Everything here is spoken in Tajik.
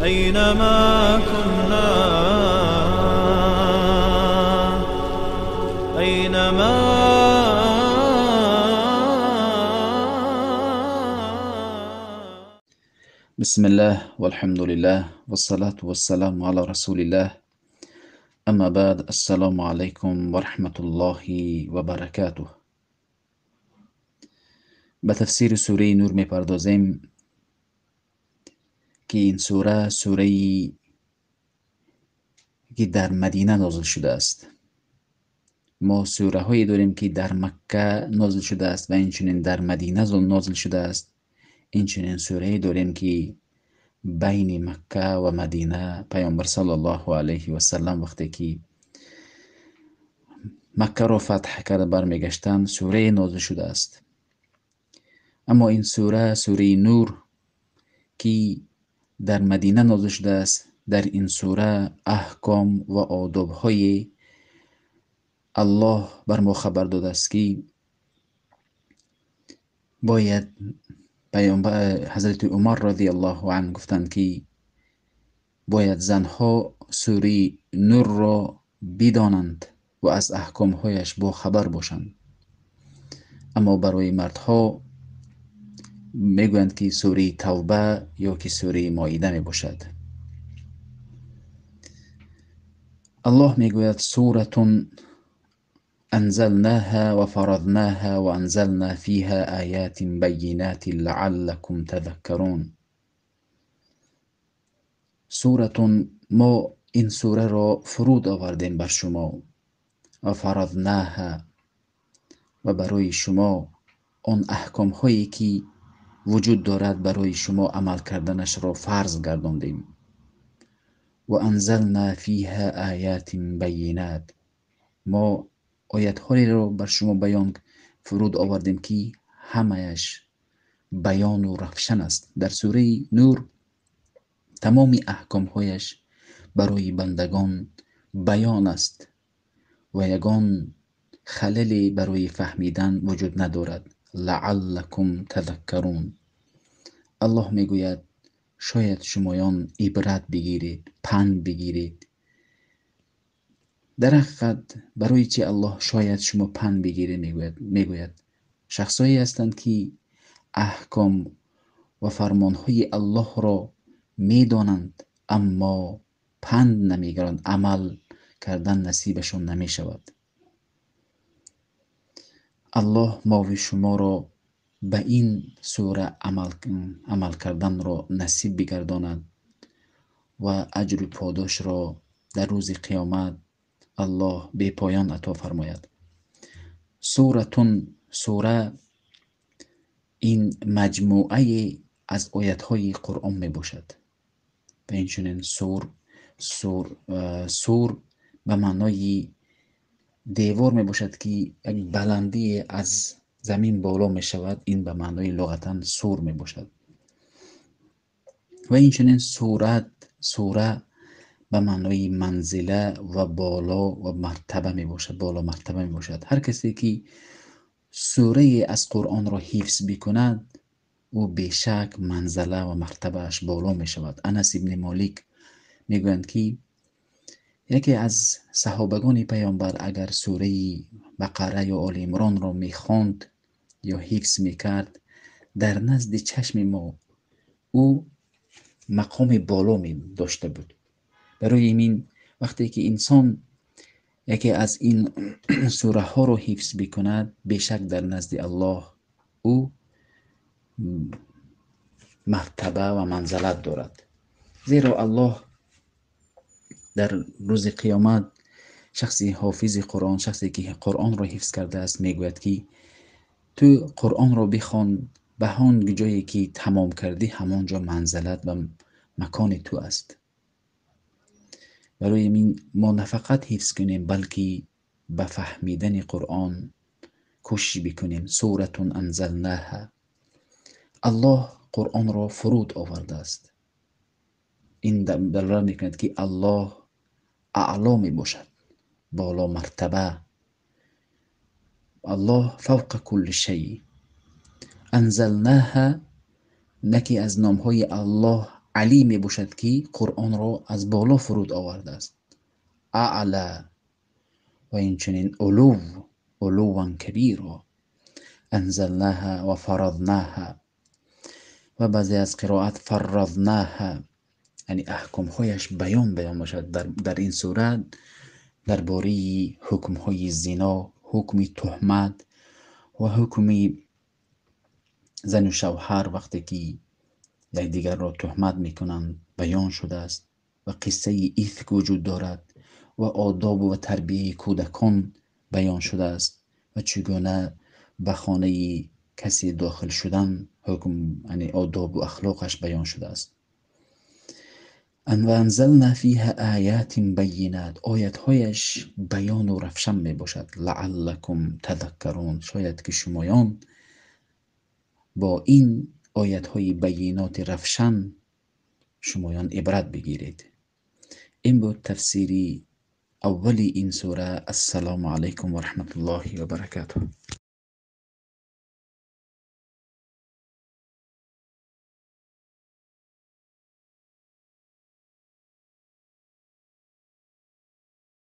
أينما كنا، أينما. بسم الله والحمد لله والصلاة والسلام على رسول الله، اما بعد، السلام علیکم و رحمت الله و برکاته. به تفسیر سوره نور میپردازیم که این سوره، سوره که در مدینه نازل شده است. ما سوره هایی داریم که در مکه نازل شده است و اینچنین در مدینه نازل شده است. اینچنین سوره داریم که بین مکه و مدینه پیامبر صلی الله علیه و سلم وقتی که مکه را فتح کرده برمیگشتند سوره نازل شده است. اما این سوره، سوره نور که در مدینه نازل شده است، در این سوره احکام و آداب های الله بر ما خبر داده است که باید پیامبر حضرت عمر رضی الله عنه گفتند که باید زنها سوره نور را بدانند و از احکام هایش با خبر باشند. اما برای مردها میگویند که سوره توبه یا که سوره مائده می باشد. الله میگوید سورة أنزلناها وفرضناها وأنزلنا فيها آيات بينات لعلكم تذكرون. سورة، ما این سوره را فرود آوردیم بر شما، و فرضناها، و برای شما آن احکام هایی که وجود دارد برای شما عمل کردنش را فرض گرداندیم. و انزلنا فیها آیات بینات، ما آیت هایی را بر شما بیان فرود آوردیم که همه‌اش بیان و روشن است. در سوره نور تمام احکام هایش برای بندگان بیان است و یگان خللی برای فهمیدن وجود ندارد. لعلکم تذکرون. الله میگوید شاید شمایان عبرت بگیرید، پند بگیرید. در حقیقت برای چی الله شاید شما پند بگیرید میگوید؟ شخصایی هستند که احکام و فرمانهای الله را میدانند اما پند نمیگیرند، عمل کردن نصیبشان نمیشود. الله ما و شما را به این سوره عمل کردن را نصیب بگرداند و اجر و پاداش را در روز قیامت الله بی پایان عطا فرماید. سورتون، سوره این مجموعه از آیت های قرآن می باشد. و اینچنین سور به معنای دیوار می باشد که یک بلندی از زمین بالا می شود، این به معنای لغتا سور می باشد. و اینچنین سوره به معنای منزله و بالا و مرتبه می باشد، بالا مرتبه می باشد. هر کسی که سوره از قرآن را حفظ بکند او بیشک منزله و مرتبه اش بالا می شود. انس ابن مالک می گویند که یکی از صحابگان پیامبر اگر سوره بقره یا آل عمران را می خواند یا حفظ می کرد، در نزد چشم ما او مقام بالا می داشته بود. برای این وقتی که انسان یکی از این سوره ها رو حفظ بکند، بیشک در نزد الله او مرتبه و منزلت دارد. زیرا الله در روز قیامت شخصی حافظ قرآن، شخصی که قرآن را حفظ کرده است، میگوید که تو قرآن را بخوان، به آن جایی که تمام کردی همانجا منزلت و مکان تو است. برای این ما نه فقط حفظ کنیم بلکه به فهمیدن قرآن کوشش بکنیم. سورة انزلناها، الله قرآن را فرود آورده است. این دلالت میکند که الله اعلا می باشد، بالا مرتبه. الله فوق کل شیء. انزلناها یکی از نامهای الله Алӣ мебошад, ки Қуръонро аз боло фуруд овардааст. Аъла ва инчунин улув, улуван кабиро. Анзалнаҳа ва фараднаҳа ва баъзе аз қироат фараднаҳа, яъне аҳкомҳояш баён бошад. Дар ин сура дар бораи ҳукмҳои зино, ҳукми туҳмат ва ҳукми зану шавҳар вақте ки якдигарро туҳмат мекунанд баён шудааст ва қиссаи ифк вуҷуд дорад ва одоб ва тарбияи кӯдакон баён шудааст ва чӣ гуна ба хонаи касе дохил шудан ҳукм, яъне одоб ва ахлоқаш баён шудааст. Ва анзална фиҳа оятин байинат, оятҳояш баён ва равшан мебошад. Лааллакум тазаккарун, шояд ки шумоён бо ин оятҳои байиноти равшан шумоён ибрат бигиред. Ин буд тафсири аввали ин сура. Ассалому алайкум ва раҳматуллоҳи ва баракатуҳ.